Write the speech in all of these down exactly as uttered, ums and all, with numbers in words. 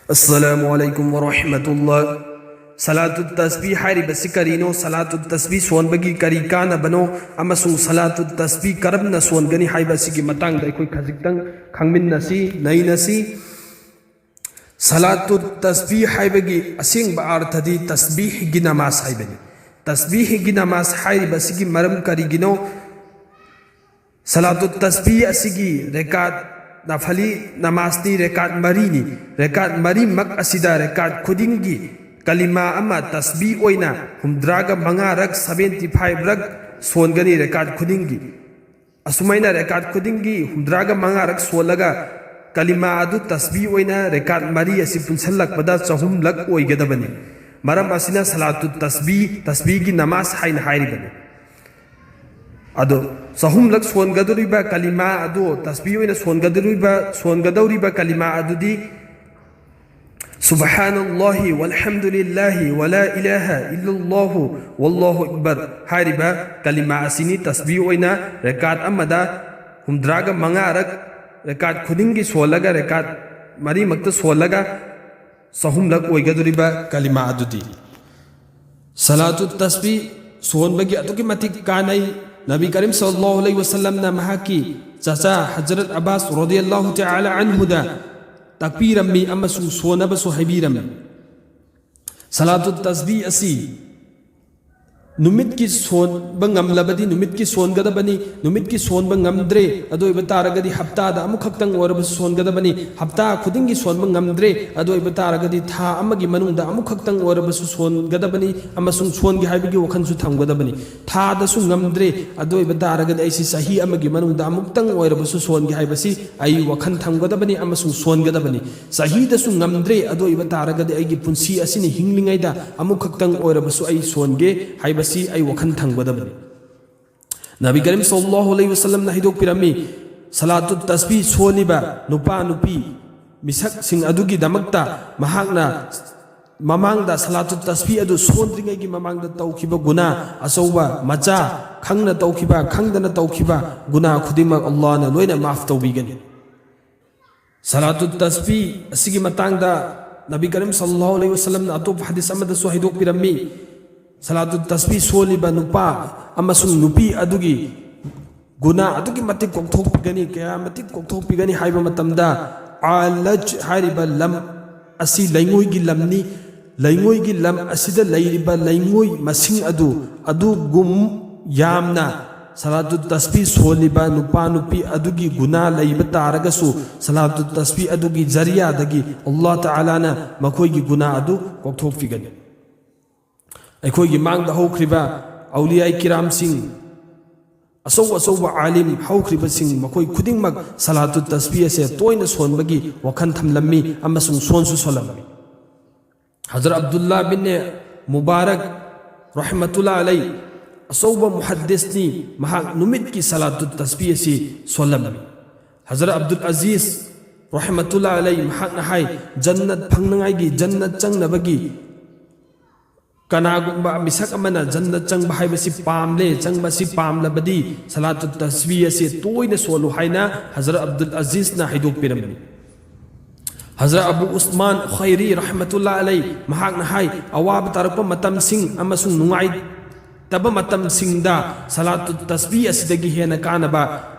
ꯑꯁꯂꯥꯃꯨ ꯑꯂꯥꯏꯀꯨꯝ ꯋꯔꯍꯃꯇꯨꯜꯂꯥ꯫ ꯁꯂꯥꯇꯨꯠ ꯇꯁꯕꯤ ꯍꯥꯏꯔꯤꯕꯁꯤ ꯀꯔꯤꯅꯣ? ꯁꯂꯥꯇꯨꯠ ꯇꯁꯕꯤ ꯁꯣꯟꯕꯒꯤ ꯀꯔꯤ ꯀꯥꯟꯅꯕꯅꯣ? ꯑꯃꯁꯨꯡ ꯁꯂꯥꯇꯨꯠ ꯇꯁꯕꯤ ꯀꯔꯝꯅ ꯁꯣꯟꯒꯅꯤ ꯍꯥꯏꯕ ꯑꯁꯤꯒꯤ ꯃꯇꯥꯡꯗ ꯑꯩꯈꯣꯏ ꯈꯖꯤꯛꯇꯪ ꯈꯪꯃꯤꯟꯅꯁꯤ, ꯅꯩꯅꯁꯤ꯫ ꯁꯂꯥꯇꯨꯠ ꯇꯁꯕꯤ ꯍꯥꯏꯕꯒꯤ ꯑꯁꯦꯡꯕ ꯑꯥꯔꯊꯗꯤ ꯇꯁꯕꯤꯍꯒꯤ ꯅꯃꯥꯖ ꯍꯥꯏꯕꯅꯤ꯫ ꯇꯁꯕꯤꯍꯒꯤ ꯅꯃꯥꯖ ꯍꯥꯏꯔꯤꯕ ꯑꯁꯤꯒꯤ ꯃꯔꯝ ꯀꯔꯤꯒꯤꯅꯣ? ꯁꯂꯥꯇꯨꯠ ꯇꯁꯕꯤ ꯑꯁꯤꯒꯤ ꯔꯦꯀꯥꯠ ꯅꯐꯂꯤ ꯅꯃꯥꯖꯇꯤ ꯔꯦꯀꯥꯠ ꯃꯔꯤꯅꯤ꯫ ꯔꯦꯀꯥꯠ ꯃꯔꯤꯃꯛ ꯑꯁꯤꯗ ꯔꯦꯀꯥꯠ ꯈꯨꯗꯤꯡꯒꯤ ꯀꯂꯤꯃꯥ ꯑꯃ ꯇꯁꯕꯤ ꯑꯣꯏꯅ ꯍꯨꯝꯗ꯭ꯔꯥꯒ ꯃꯉꯥꯔꯛ, seventy five ꯔꯛ, ꯁꯣꯟꯒꯅꯤ ꯔꯦꯀꯥꯠ ꯈꯨꯗꯤꯡꯒꯤ꯫ ꯑꯁꯨꯃꯥꯏꯅ ꯔꯦꯀꯥꯠ ꯈꯨꯗꯤꯡꯒꯤ ꯍꯨꯝꯗ꯭ꯔꯥꯒ ꯃꯉꯥꯔꯛ ꯁꯣꯜꯂꯒ ꯀꯂꯤꯃꯥ ꯑꯗꯨ ꯇꯁꯕꯤ ꯑꯣꯏꯅ ꯔꯦꯀꯥꯠ ꯃꯔꯤ ꯑꯁꯤ ꯄꯨꯟꯁꯤꯜꯂꯛꯄꯗ ꯆꯍꯨꯝꯂꯛ ꯑꯣꯏꯒꯗꯕꯅꯤ꯫ ꯃꯔꯝ ꯑꯁꯤꯅ ꯁꯂꯥꯇꯨꯠ ꯇꯁꯕꯤ, ꯇꯁꯕꯤꯒꯤ ꯅꯃꯥꯖ ꯍꯥꯏꯅ ꯍꯥꯏꯔꯤꯕꯅꯤ꯫ ꯑꯗꯣ ꯆꯍꯨꯝꯂꯛ ꯁꯣꯟꯒꯗꯧꯔꯤꯕ ꯀꯂꯤꯃꯥ ꯑꯗꯨ, ꯇꯁꯕꯤ ꯑꯣꯏꯅ ꯁꯣꯟꯒꯗꯧꯔꯤꯕ, ꯁꯣꯟꯒꯗꯧꯔꯤꯕ ꯀꯂꯤꯃꯥ ꯑꯗꯨꯗꯤ ꯁꯨꯕꯍꯥꯅꯜꯂꯥꯍꯤ ꯋꯜꯍꯝꯗꯨꯂꯤꯜꯂꯥꯍꯤ ꯋꯂꯥ ꯏꯂꯥꯍ ꯏꯜꯂꯜꯂꯥꯍꯨ ꯋꯜꯂꯥꯍꯨ ꯑꯛꯕꯔ ꯍꯥꯏꯔꯤꯕ ꯀꯂꯤꯃꯥ ꯑꯁꯤꯅꯤ꯫ ꯇꯁꯕꯤ ꯑꯣꯏꯅ ꯔꯦꯀꯥꯠ ꯑꯃꯗ ꯍꯨꯝꯗ꯭ꯔꯥꯒ ꯃꯉꯥꯔꯛ, ꯔꯦꯀꯥꯠ ꯈꯨꯗꯤꯡꯒꯤ ꯁꯣꯜꯂꯒ, ꯔꯦꯀꯥꯠ ꯃꯔꯤꯃꯛꯇ ꯁꯣꯜꯂꯒ ꯆꯍꯨꯝꯂꯛ ꯑꯣꯏꯒꯗꯧꯔꯤꯕ ꯀꯂꯤꯃꯥ ꯑꯗꯨꯗꯤ꯫ ꯁꯂꯥꯇꯨꯠ ꯇꯁꯕꯤ ꯁꯣꯟꯕꯒꯤ ꯑꯗꯨꯛꯀꯤ ꯃꯇꯤꯛ ꯀꯥꯟꯅꯩ꯫ ꯅꯕꯤ ꯀꯔꯤꯝ ꯁꯜꯂꯜꯂꯥꯍꯨ ꯑꯂꯩꯍꯤ ꯋꯁꯜꯂꯝꯅ ꯃꯍꯥꯛꯀꯤ ꯆꯆꯥ ꯍꯖꯔꯠ ꯑꯕꯥꯁ ꯔꯣꯗꯤꯌꯜꯂꯥꯍꯨ ꯇꯥꯂꯥ ꯑꯟꯍꯨꯗ ꯇꯥꯛꯄꯤꯔꯝꯃꯤ ꯑꯃꯁꯨꯡ ꯁꯣꯟꯅꯕꯁꯨ ꯍꯥꯏꯕꯤꯔꯝꯃꯤ꯫ ꯁꯂꯥꯇꯨꯠ ꯇꯁꯕꯤ ꯑꯁꯤ ꯅꯨꯃꯤꯠꯀꯤ ꯁꯣꯟꯕ ꯉꯝꯂꯕꯗꯤ ꯅꯨꯃꯤꯠꯀꯤ ꯁꯣꯟꯒꯗꯕꯅꯤ, ꯅꯨꯃꯤꯠꯀꯤ ꯁꯣꯟꯕ ꯉꯝꯗ꯭ꯔꯦ ꯑꯗꯨ ꯑꯣꯏꯕ ꯇꯥꯔꯒꯗꯤ ꯍꯞꯇꯥꯗ ꯑꯃꯨꯛꯈꯛꯇꯪ ꯑꯣꯏꯔꯕꯁꯨ ꯁꯣꯟꯒꯗꯕꯅꯤ, ꯍꯞꯇꯥ ꯈꯨꯗꯤꯡꯒꯤ ꯁꯣꯟꯕ ꯉꯝꯗ꯭ꯔꯦ ꯑꯗꯨ ꯑꯣꯏꯕ ꯇꯥꯔꯒꯗꯤ ꯊꯥ ꯑꯃꯒꯤ ꯃꯅꯨꯡꯗ ꯑꯃꯨꯛꯈꯛꯇꯪ ꯑꯣꯏꯔꯕꯁꯨ ꯁꯣꯟꯒꯗꯕꯅꯤ, ꯑꯃꯁꯨꯡ ꯁꯣꯟꯒꯦ ꯍꯥꯏꯕꯒꯤ ꯋꯥꯈꯜꯁꯨ ꯊꯝꯒꯗꯕꯅꯤ꯫ ꯊꯥꯗꯁꯨ ꯉꯝꯗ꯭ꯔꯦ ꯑꯗꯨ ꯑꯣꯏꯕ ꯇꯥꯔꯒꯗꯤ ꯑꯩꯁꯤ ꯆꯍꯤ ꯑꯃꯒꯤ ꯃꯅꯨꯡꯗ ꯑꯃꯨꯛꯇꯪ ꯑꯣꯏꯔꯕꯁꯨ ꯁꯣꯟꯒꯦ ꯍꯥꯏꯕꯁꯤ ꯑꯩ ꯋꯥꯈꯜ ꯊꯝꯒꯗꯕꯅꯤ ꯑꯃꯁꯨꯡ ꯁꯣꯟꯒꯗꯕꯅꯤ꯫ ꯆꯍꯤꯗꯁꯨ ꯉꯝꯗ꯭ꯔꯦ ꯑꯗꯨ ꯑꯣꯏꯕ ꯇꯥꯔꯒꯗꯤ ꯑꯩꯒꯤ ꯄꯨꯟꯁꯤ ꯑꯁꯤꯅ ꯍꯤꯡꯂꯤꯉꯩꯗ ꯑꯃꯨꯛꯈꯛꯇꯪ ꯑꯣꯏꯔꯕꯁꯨ ꯑꯩ ꯁꯣꯟꯒꯦ ꯍꯥꯏꯕꯁꯤ ꯑꯩ ꯋꯥꯈꯜ ꯊꯝꯒꯗꯕꯅꯤ꯫ ꯅꯕꯤ ꯀꯔꯤꯝ ꯁꯜꯂꯜꯂꯥꯍꯨ ꯑꯂꯩꯍꯤ ꯋꯁꯜꯂꯝꯅ ꯍꯥꯏꯗꯣꯛꯄꯤꯔꯝꯃꯤ, ꯁꯂꯥꯇꯨꯠ ꯇꯁꯕꯤ ꯁꯣꯜꯂꯤꯕ ꯅꯨꯄꯥ ꯅꯨꯄꯤ ꯃꯤꯁꯛꯁꯤꯡ ꯑꯗꯨꯒꯤꯗꯃꯛꯇ ꯃꯍꯥꯛꯅ ꯃꯃꯥꯡꯗ ꯁꯂꯥꯇꯨꯠ ꯇꯁꯕꯤ ꯑꯗꯨ ꯁꯣꯟꯗ꯭ꯔꯤꯉꯩꯒꯤ ꯃꯃꯥꯡꯗ ꯇꯧꯈꯤꯕ ꯒꯨꯅꯥ ꯑꯆꯧꯕ ꯃꯆꯥ, ꯈꯪꯅ ꯇꯧꯈꯤꯕ ꯈꯪꯗꯅ ꯇꯧꯈꯤꯕ ꯒꯨꯅꯥ ꯈꯨꯗꯤꯡꯃꯛ ꯑꯜꯂꯥꯍꯅ ꯂꯣꯏꯅ ꯃꯥꯐ ꯇꯧꯕꯤꯒꯅꯤ꯫ ꯁꯂꯥꯇꯨꯠ ꯇꯁꯕꯤ ꯑꯁꯤꯒꯤ ꯃꯇꯥꯡꯗ ꯅꯕꯤ ꯀꯔꯤꯝ ꯁꯜꯂꯜꯂꯥꯍꯨ ꯑꯂꯩꯍꯤ ꯋꯥꯁꯜꯂꯝꯅ ꯑꯇꯣꯞꯄ ꯍꯗꯤꯁ ꯑꯃꯗꯁꯨ ꯍꯥꯏꯗꯣꯛꯄꯤꯔꯝꯃꯤ꯫ ꯁꯂꯥꯇꯨꯠ ꯇꯁꯕꯤ ꯁꯣꯜꯂꯤꯕ ꯅꯨꯄꯥ ꯑꯃꯁꯨꯡ ꯅꯨꯄꯤ ꯑꯗꯨꯒꯤ ꯒꯨꯅꯥ ꯑꯗꯨꯛꯀꯤ ꯃꯇꯤꯛ ꯀꯣꯛꯊꯣꯛꯄꯤꯒꯅꯤ, ꯀꯌꯥ ꯃꯇꯤꯛ ꯀꯣꯛꯊꯣꯛꯄꯤꯒꯅꯤ ꯍꯥꯏꯕ ꯃꯇꯝꯗ, ꯑꯥꯂꯖ ꯍꯥꯏꯔꯤꯕ ꯂꯝ ꯑꯁꯤ ꯂꯩꯉꯣꯏꯒꯤ ꯂꯝꯅꯤ꯫ ꯂꯩꯉꯣꯏꯒꯤ ꯂꯝ ꯑꯁꯤꯗ ꯂꯩꯔꯤꯕ ꯂꯩꯉꯣꯏ ꯃꯁꯤꯡ ꯑꯗꯨ ꯑꯗꯨꯒꯨꯝ ꯌꯥꯝꯅ ꯁꯂꯥꯇꯨꯠ ꯇꯁꯕꯤ ꯁꯣꯜꯂꯤꯕ ꯅꯨꯄꯥ ꯅꯨꯄꯤ ꯑꯗꯨꯒꯤ ꯒꯨꯅꯥ ꯂꯩꯕ ꯇꯥꯔꯒꯁꯨ, ꯁꯂꯥꯇꯨꯠ ꯇꯁꯕꯤ ꯑꯗꯨꯒꯤ ꯖꯔꯤꯌꯥꯗꯒꯤ ꯑꯜꯂꯥꯍ ꯇꯥꯂꯥꯅ ꯃꯈꯣꯏꯒꯤ ꯒꯨꯅꯥ ꯑꯗꯨ ꯀꯣꯛꯊꯣꯛꯄꯤꯒꯅꯤ꯫ ꯑꯩꯈꯣꯏꯒꯤ ꯃꯥꯡꯗ ꯍꯧꯈ꯭ꯔꯤꯕ ꯑꯧꯂꯤꯌꯥꯏ ꯀꯤꯔꯥꯝꯁꯤꯡ, ꯑꯆꯧ ꯑꯆꯧꯕ ꯑꯥꯂꯤꯝ ꯍꯧꯈ꯭ꯔꯤꯕꯁꯤꯡ, ꯃꯈꯣꯏ ꯈꯨꯗꯤꯡꯃꯛ ꯁꯂꯥꯇꯨꯠ ꯇꯁꯕꯤ ꯑꯁꯦ ꯇꯣꯏꯅ ꯁꯣꯟꯕꯒꯤ ꯋꯥꯈꯜ ꯊꯝꯂꯝꯃꯤ ꯑꯃꯁꯨꯡ ꯁꯣꯟꯁꯨ ꯁꯣꯜꯂꯝꯃꯤ꯫ ꯍꯖꯔꯠ ꯑꯕꯗꯨꯜꯂꯥ ꯕꯤꯟ ꯃꯨꯕꯥꯔꯛ ꯔꯍꯃꯇꯨꯜꯂꯥ ꯑꯂꯩ, ꯑꯆꯧꯕ ꯃꯨꯍꯗꯤꯁꯅꯤ, ꯃꯍꯥꯛ ꯅꯨꯃꯤꯠꯀꯤ ꯁꯂꯥꯇꯨꯠ ꯇꯁꯕꯤ ꯑꯁꯤ ꯁꯣꯜꯂꯝꯃꯤ꯫ ꯍꯖꯔꯠ ꯑꯕꯗꯨꯜ ꯑꯖꯤꯖ ꯔꯍꯃꯇꯨꯜꯂꯥ ꯑꯂꯩ, ꯃꯍꯥꯛꯅ ꯍꯥꯏ, ꯖꯟꯅꯠ ꯐꯪꯅꯉꯥꯏꯒꯤ, ꯖꯟꯅꯠ ꯆꯪꯅꯕꯒꯤ ꯀꯅꯥꯒꯨꯝꯕ ꯃꯤꯁꯛ ꯑꯃꯅ ꯖꯟꯅꯠ ꯆꯪꯕ ꯍꯥꯏꯕꯁꯤ ꯄꯥꯝꯂꯦ, ꯆꯪꯕꯁꯤ ꯄꯥꯝꯂꯕꯗꯤ ꯁꯂꯥꯇꯨꯠ ꯇꯁꯕꯤ ꯑꯁꯤ ꯇꯣꯏꯅ ꯁꯣꯜꯂꯨ ꯍꯥꯏꯅ ꯍꯖꯔꯠ ꯑꯕꯗꯨꯜ ꯑꯖꯤꯖꯅ ꯍꯥꯏꯗꯣꯛꯄꯤꯔꯝꯃꯤ꯫ ꯍꯖꯔꯠ ꯑꯕꯨ ꯎꯁꯃꯥꯟ ꯈꯩꯔꯤ ꯔꯍꯃꯇꯨꯜꯂꯥ ꯑꯂꯩ, ꯃꯍꯥꯛꯅ ꯍꯥꯏ, ꯑꯋꯥꯕ ꯇꯥꯔꯛꯄ ꯃꯇꯝꯁꯤꯡ ꯑꯃꯁꯨꯡ ꯅꯨꯡꯉꯥꯏꯇꯕ ꯃꯇꯝꯁꯤꯡꯗ ꯁꯂꯥꯇꯨꯠ ꯇꯁꯕꯤ ꯑꯁꯤꯗꯒꯤ ꯍꯦꯟꯅ ꯀꯥꯟꯅꯕ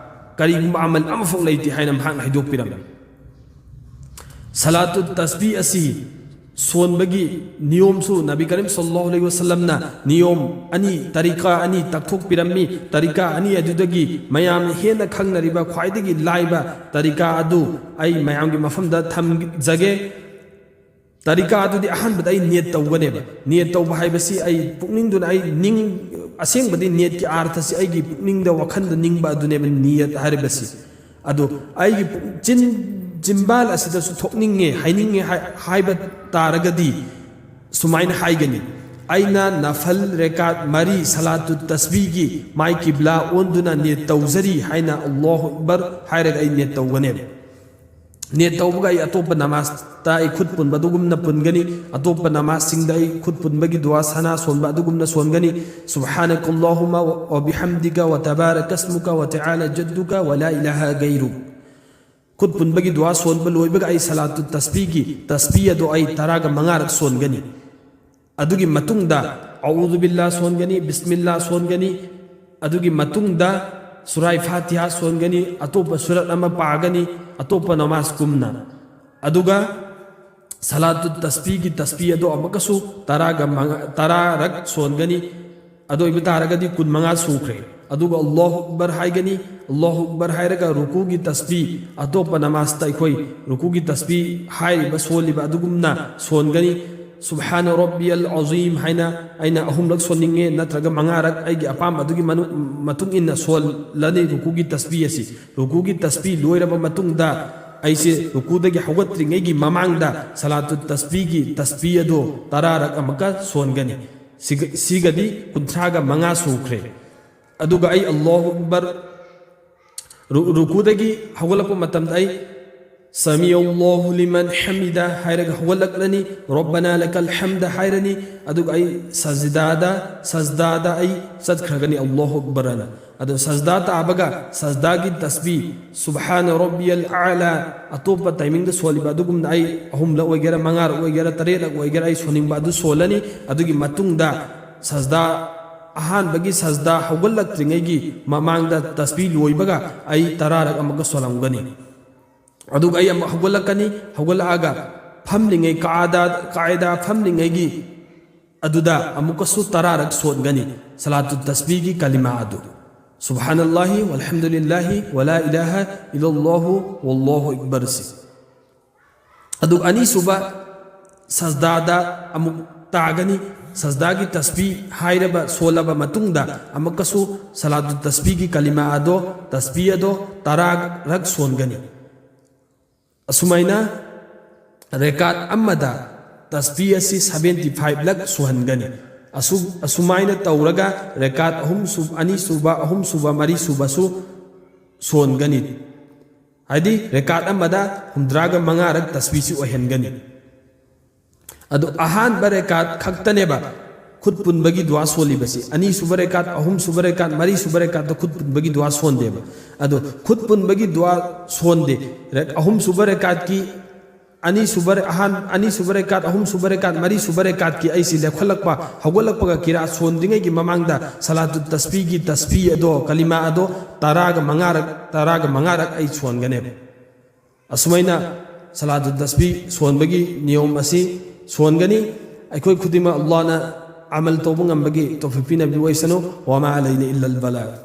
ꯀꯔꯤꯒꯨꯝꯕ ꯑꯃꯜ ꯑꯃꯐꯥꯎ ꯂꯩꯇꯦ ꯍꯥꯏꯅ ꯃꯍꯥꯛꯅ ꯍꯥꯏꯗꯣꯛꯄꯤꯔꯝꯃꯤ꯫ ꯁꯂꯥꯇꯨꯠ ꯇꯁꯕꯤ ꯑꯁꯤ ꯁꯣꯟꯕꯒꯤ ꯅꯤꯌꯣꯝꯁꯨ ꯅꯕꯤ ꯀꯔꯤꯝ ꯁꯜꯂꯜꯂꯥꯍꯨ ꯑꯂꯩꯍꯤ ꯋꯥꯁꯜꯂꯝꯅ ꯅꯤꯌꯣꯝ ꯑꯅꯤ, ꯇꯔꯤꯀꯥ ꯑꯅꯤ ꯇꯥꯛꯊꯣꯛꯄꯤꯔꯝꯃꯤ꯫ ꯇꯔꯤꯀꯥ ꯑꯅꯤ ꯑꯗꯨꯗꯒꯤ ꯃꯌꯥꯝꯅ ꯍꯦꯟꯅ ꯈꯪꯅꯔꯤꯕ ꯈ꯭ꯋꯥꯏꯗꯒꯤ ꯂꯥꯏꯕ ꯇꯔꯤꯀꯥ ꯑꯗꯨ ꯑꯩ ꯃꯌꯥꯝꯒꯤ ꯃꯐꯝꯗ ꯊꯝꯖꯒꯦ꯫ ꯇꯔꯤꯀꯥ ꯑꯗꯨꯗꯤ ꯑꯍꯥꯟꯕꯗ ꯑꯩ ꯅꯤꯌꯠ ꯇꯧꯒꯅꯦꯕ꯫ ꯅꯤꯌꯠ ꯇꯧꯕ ꯍꯥꯏꯕꯁꯤ ꯑꯩ ꯄꯨꯛꯅꯤꯡꯗꯨꯅ, ꯑꯩ ꯅꯤꯡ-, ꯑꯁꯦꯡꯕꯗꯤ ꯅꯤꯌꯠꯀꯤ ꯑꯥꯔꯊꯁꯤ ꯑꯩꯒꯤ ꯄꯨꯛꯅꯤꯡꯗ, ꯋꯥꯈꯜꯗ ꯅꯤꯡꯕ ꯑꯗꯨꯅꯦꯕ ꯅꯤꯌꯠ ꯍꯥꯏꯔꯤꯕꯁꯤ꯫ ꯑꯗꯨ ꯑꯩꯒꯤ ꯄꯨꯛ-, ꯆꯤꯟ, ꯆꯤꯝꯕꯥꯜ ꯑꯁꯤꯗꯁꯨ ꯊꯣꯛꯅꯤꯡꯉꯦ, ꯍꯥꯏꯅꯤꯡꯉꯦ ꯍꯥꯏ-, ꯍꯥꯏꯕ ꯇꯥꯔꯒꯗꯤ ꯁꯨꯃꯥꯏꯅ ꯍꯥꯏꯒꯅꯤ, "ꯑꯩꯅ ꯅꯐꯜ ꯔꯦꯀꯥꯠ ꯃꯔꯤ ꯁꯂꯥꯇꯨꯠ ꯇꯁꯕꯤꯒꯤ ꯃꯥꯏ ꯀꯤꯕ꯭ꯂꯥ ꯑꯣꯟꯗꯨꯅ ꯅꯤꯌꯠ ꯇꯧꯖꯔꯤ" ꯍꯥꯏꯅ ꯑꯜꯂꯥꯍꯨ ꯑꯛꯕꯔ ꯍꯥꯏꯔꯒ ꯑꯩ ꯅꯤꯌꯠ ꯇꯧꯒꯅꯦꯕ꯫ ꯅꯤꯌꯠ ꯇꯧꯕꯒ ꯑꯩ ꯑꯇꯣꯞꯄ ꯅꯃꯥꯖꯇ ꯑꯩ ꯈꯨꯠ ꯄꯨꯟꯕ ꯑꯗꯨꯒꯨꯝꯅ ꯄꯨꯟꯒꯅꯤ꯫ ꯑꯇꯣꯞꯄ ꯅꯃꯥꯖꯁꯤꯡꯗ ꯑꯩ ꯈꯨꯠ ꯄꯨꯟꯕꯒꯤ ꯗꯨꯋꯥ ꯁꯅꯥ ꯁꯣꯟꯕ ꯑꯗꯨꯒꯨꯝꯅ ꯁꯣꯟꯒꯅꯤ꯫ سبحانك اللهم وبحمدك وتبارك اسمك وتعالى جدك ولا إله غيرك. ꯈꯨꯠ ꯄꯨꯟꯕꯒꯤ ꯗꯨꯋꯥ ꯁꯣꯟꯕ ꯂꯣꯏꯕꯒ ꯑꯩ ꯁꯂꯥꯇꯨ ꯇꯁꯕꯤꯒꯤ ꯇꯁꯕꯤ ꯑꯗꯣ ꯑꯩ ꯇꯔꯥꯒ ꯃꯉꯥꯔꯛ ꯁꯣꯟꯒꯅꯤ꯫ ꯑꯗꯨꯒꯤ ꯃꯇꯨꯡꯗ ꯑꯎꯗꯨ ꯕꯤꯜꯂꯥ ꯁꯣꯟꯒꯅꯤ, ꯕꯤꯁꯃꯤꯜꯂꯥ ꯁꯣꯟꯒꯅꯤ, ꯑꯗꯨꯒꯤ ꯃꯇꯨꯡꯗ ꯁꯨꯔꯥꯏ ꯐꯥꯇꯤꯍꯥ ꯁꯣꯟꯒꯅꯤ, ꯑꯇꯣꯞꯄ ꯁꯨꯔꯠ ꯑꯃ ꯄꯥꯒꯅꯤ, ꯑꯇꯣꯞꯄ ꯅꯃꯥꯖ ꯀꯨꯝꯅ꯫ ꯑꯗꯨꯒ ꯁꯂꯥꯇꯨ ꯇꯁꯕꯤꯒꯤ ꯇꯁꯕꯤ ꯑꯗꯣ ꯑꯃꯨꯛꯀꯁꯨ ꯇꯔꯥꯒ ꯃꯉꯥ, ꯇꯔꯥꯔꯛ ꯁꯣꯟꯒꯅꯤ꯫ ꯑꯗꯨ ꯑꯣꯏꯕ ꯇꯥꯔꯒꯗꯤ ꯀꯨꯟꯃꯉꯥ ꯁꯨꯈ꯭ꯔꯦ꯫ ꯑꯗꯨꯒ ꯑꯜꯂꯥꯍꯨ ꯑꯛꯕꯔ ꯍꯥꯏꯒꯅꯤ꯫ ꯑꯜꯂꯥꯍꯨ ꯑꯛꯕꯔ ꯍꯥꯏꯔꯒ ꯔꯨꯀꯨꯒꯤ ꯇꯁꯕꯤ, ꯑꯇꯣꯞꯄ ꯅꯃꯥꯖꯇ ꯑꯩꯈꯣꯏ ꯔꯨꯀꯨꯒꯤ ꯇꯁꯕꯤ ꯍꯥꯏꯔꯤꯕ ꯁꯣꯜꯂꯤꯕ ꯑꯗꯨꯒꯨꯝꯅ ꯁꯣꯟꯒꯅꯤ꯫ ꯁꯨꯕꯍꯥꯅ ꯔꯕꯤꯌꯜ ꯑꯖꯤꯝ ꯍꯥꯏꯅ ꯑꯩꯅ ꯑꯍꯨꯝꯂꯛ ꯁꯣꯟꯅꯤꯡꯉꯦ, ꯅꯠꯇ꯭ꯔꯒ ꯃꯉꯥꯔꯛ ꯑꯩꯒꯤ ꯑꯄꯥꯝꯕ ꯑꯗꯨꯒꯤ ꯃꯅꯨ-, ꯃꯇꯨꯡ ꯏꯟꯅ ꯁꯣꯜꯂꯅꯤ ꯔꯨꯀꯨꯒꯤ ꯇꯁꯕꯤ ꯑꯁꯤ꯫ ꯔꯨꯀꯨꯒꯤ ꯇꯁꯕꯤ ꯂꯣꯏꯔꯕ ꯃꯇꯨꯡꯗ ꯑꯩꯁꯦ ꯔꯨꯀꯨꯗꯒꯤ ꯍꯧꯒꯠꯇ꯭ꯔꯤꯉꯩꯒꯤ ꯃꯃꯥꯡꯗ ꯁꯂꯥꯇꯨ ꯇꯁꯕꯤꯒꯤ ꯇꯁꯕꯤ ꯑꯗꯣ ꯇꯔꯥꯔꯛ ꯑꯃꯨꯛꯀ ꯁꯣꯟꯒꯅꯤ꯫ ꯁꯤꯒ-, ꯁꯤꯒꯗꯤ ꯀꯨꯟꯊ꯭ꯔꯥꯒ ꯃꯉꯥ ꯁꯨꯈ꯭ꯔꯦ꯫ ꯑꯗꯨꯒ ꯑꯩ ꯑꯜꯂꯥꯍꯨ ꯑꯛꯕꯔ ꯔꯨ-, ꯔꯨꯀꯨꯗꯒꯤ ꯍꯧꯒꯠꯂꯛꯄ ꯃꯇꯝꯗ ꯑꯩ ꯁꯃꯤ ꯑꯜꯂꯥꯍꯨ ꯂꯤꯃꯟ ꯍꯃꯤꯗ ꯍꯥꯏꯔꯒ ꯍꯧꯒꯠꯂꯛꯂꯅꯤ, ꯔꯣꯕꯅꯥ ꯂꯀꯜ ꯍꯝꯗ ꯍꯥꯏꯔꯅꯤ꯫ ꯑꯗꯨꯒ ꯑꯩ ꯁꯖꯗꯥꯗ, ꯁꯖꯗꯥꯗ ꯑꯩ ꯆꯠꯈ꯭ꯔꯒꯅꯤ, ꯑꯜꯂꯥꯍꯨ ꯑꯛꯕꯔ ꯑꯅ꯫ ꯑꯗꯣ ꯁꯖꯗꯥ ꯇꯥꯕꯒ ꯁꯖꯗꯥꯒꯤ ꯇꯁꯕꯤ, ꯁꯨꯕꯍꯥꯅ ꯔꯕꯤꯌꯜ ꯑꯥꯂꯥ, ꯑꯇꯣꯞꯄ ꯇꯥꯏꯃꯤꯡꯗ ꯁꯣꯜꯂꯤꯕ ꯑꯗꯨꯒꯨꯝꯅ ꯑꯩ ꯑꯍꯨꯝꯂꯛ ꯑꯣꯏꯒꯦꯔꯥ, ꯃꯉꯥꯔꯛ ꯑꯣꯏꯒꯦꯔꯥ, ꯇꯔꯦꯠꯂꯛ ꯑꯣꯏꯒꯦꯔꯥ, ꯑꯩ ꯁꯣꯟꯅꯤꯡꯕ ꯑꯗꯨ ꯁꯣꯜꯂꯅꯤ꯫ ꯑꯗꯨꯒꯤ ꯃꯇꯨꯡꯗ ꯁꯖꯗꯥ, ꯑꯍꯥꯟꯕꯒꯤ ꯁꯖꯗꯥ ꯍꯧꯒꯠꯂꯛꯇ꯭ꯔꯤꯉꯩꯒꯤ ꯃꯃꯥꯡꯗ ꯇꯁꯕꯤ ꯂꯣꯏꯕꯒ ꯑꯩ ꯇꯔꯥꯔꯛ ꯑꯃꯨꯛꯀ ꯁꯣꯜꯂꯝꯒꯅꯤ꯫ ꯑꯗꯨꯒ ꯑꯩ ꯑꯃꯨꯛ ꯍꯧꯒꯠꯂꯛꯀꯅꯤ꯫ ꯍꯧꯒꯠꯂꯛꯑꯒ ꯐꯝꯂꯤꯉꯩ ꯀꯥꯗ, ꯀꯥꯏꯗ ꯐꯝꯂꯤꯉꯩꯒꯤ ꯑꯗꯨꯗ ꯑꯃꯨꯛꯀꯁꯨ ꯇꯔꯥꯔꯛ ꯁꯣꯟꯒꯅꯤ ꯁꯂꯥꯇꯨ ꯇꯁꯕꯤꯒꯤ ꯀꯂꯤꯃꯥ ꯑꯗꯨ, ꯁꯨꯕꯍꯥꯅꯜꯂꯥꯍꯤ ꯋꯜꯍꯝꯗꯨꯂꯤꯜꯂꯥꯍꯤ ꯋꯂꯥ ꯏꯂꯥꯍ ꯏꯜꯂꯜꯂꯥꯍꯨ ꯋꯜꯂꯥꯍꯨ ꯑꯛꯕꯔꯁꯤ꯫ ꯑꯗꯨꯒ ꯑꯅꯤꯁꯨꯕ ꯁꯖꯗꯥꯗ ꯑꯃꯨꯛ ꯇꯥꯒꯅꯤ꯫ ꯁꯖꯗꯥꯒꯤ ꯇꯁꯕꯤ ꯍꯥꯏꯔꯕ ꯁꯣꯜꯂꯕ ꯃꯇꯨꯡꯗ ꯑꯃꯨꯛꯀꯁꯨ ꯁꯂꯥꯇꯨ ꯇꯁꯕꯤꯒꯤ ꯀꯂꯤꯃꯥ ꯑꯗꯣ, ꯇꯁꯕꯤ ꯑꯗꯣ ꯇꯔꯥꯔꯛ ꯁꯣꯟꯒꯅꯤ꯫ ꯑꯁꯨꯃꯥꯏꯅ ꯔꯦꯀꯥꯠ ꯑꯃꯗ ꯇꯁꯕꯤ ꯑꯁꯤ seventy five ꯂꯛ ꯁꯨꯍꯟꯒꯅꯤ꯫ ꯑꯁꯨ-, ꯑꯁꯨꯃꯥꯏꯅ ꯇꯧꯔꯒ ꯔꯦꯀꯥꯠ ꯑꯍꯨꯝ ꯁꯨ-, ꯑꯅꯤꯁꯨꯕ, ꯑꯍꯨꯝꯁꯨꯕ, ꯃꯔꯤꯁꯨꯕꯁꯨ ꯁꯣꯟꯒꯅꯤ꯫ ꯍꯥꯏꯗꯤ ꯔꯦꯀꯥꯠ ꯑꯃꯗ ꯍꯨꯝꯗ꯭ꯔꯥꯒ ꯃꯉꯥꯔꯛ ꯇꯁꯕꯤꯁꯤ ꯑꯣꯏꯍꯟꯒꯅꯤ꯫ ꯑꯗꯨ ꯑꯍꯥꯟꯕ ꯔꯦꯀꯥꯠ ꯈꯛꯇꯅꯦꯕ ꯈꯨꯠ ꯄꯨꯟꯕꯒꯤ ꯗꯨꯋꯥ ꯁꯣꯜꯂꯤꯕꯁꯤ ꯑꯅꯤꯁꯨꯕ ꯔꯦꯀꯥꯠ, ꯑꯍꯨꯝꯁꯨꯕ ꯔꯦꯀꯥꯠ, ꯃꯔꯤꯁꯨꯕ ꯔꯦꯀꯥꯠꯇ ꯈꯨꯠ ꯄꯨꯟꯕꯒꯤ ꯗꯨꯋꯥ ꯁꯣꯟꯗꯦꯕ꯫ ꯑꯗꯣ ꯈꯨꯠ ꯄꯨꯟꯕꯒꯤ ꯗꯨꯋꯥ ꯁꯣꯟꯗꯦ꯫ ꯔꯦꯛ-, ꯑꯍꯨꯝꯁꯨꯕ ꯔꯦꯀꯥꯠꯀꯤ, ꯑꯅꯤꯁꯨꯕ ꯔꯦ-, ꯑꯍꯥꯟ-, ꯑꯅꯤꯁꯨꯕ ꯔꯦꯀꯥꯠ, ꯑꯍꯨꯝꯁꯨꯕ ꯔꯦꯀꯥꯠ, ꯃꯔꯤꯁꯨꯕ ꯔꯦꯀꯥꯠꯀꯤ ꯑꯩꯁꯤ ꯂꯦꯞꯈꯠꯂꯛꯄ, ꯍꯧꯒꯠꯂꯛꯄꯒ ꯀꯤꯔꯥꯠ ꯁꯣꯟꯗ꯭ꯔꯤꯉꯩꯒꯤ ꯃꯃꯥꯡꯗ ꯁꯂꯥꯇꯨ ꯇꯁꯕꯤꯒꯤ ꯇꯁꯕꯤ ꯑꯗꯣ, ꯀꯂꯤꯃꯥ ꯑꯗꯣ ꯇꯔꯥꯒ ꯃꯉꯥꯔꯛ, ꯇꯔꯥꯒ ꯃꯉꯥꯔꯛ ꯑꯩ ꯁꯣꯟꯒꯅꯦꯕ꯫ ꯑꯁꯨꯃꯥꯏꯅ ꯁꯂꯥꯇꯨ ꯇꯁꯕꯤ ꯁꯣꯟꯕꯒꯤ ꯅꯤꯌꯣꯝ ꯑꯁꯤ ꯁꯣꯟꯒꯅꯤ꯫ ꯑꯩꯈꯣꯏ ꯈꯨꯗꯤꯡꯃꯛ ꯑꯜꯂꯥꯍꯅ ꯑꯃꯜ ꯇꯧꯕ ꯉꯝꯕꯒꯤ ꯇꯧꯐꯤꯛ ꯄꯤꯅꯕꯤꯌꯨ ꯑꯣꯏꯁꯅꯨ꯫ ꯋꯃꯥ ꯑꯂꯩꯅ ꯏꯜꯂꯜ ꯕꯂꯥꯒ꯫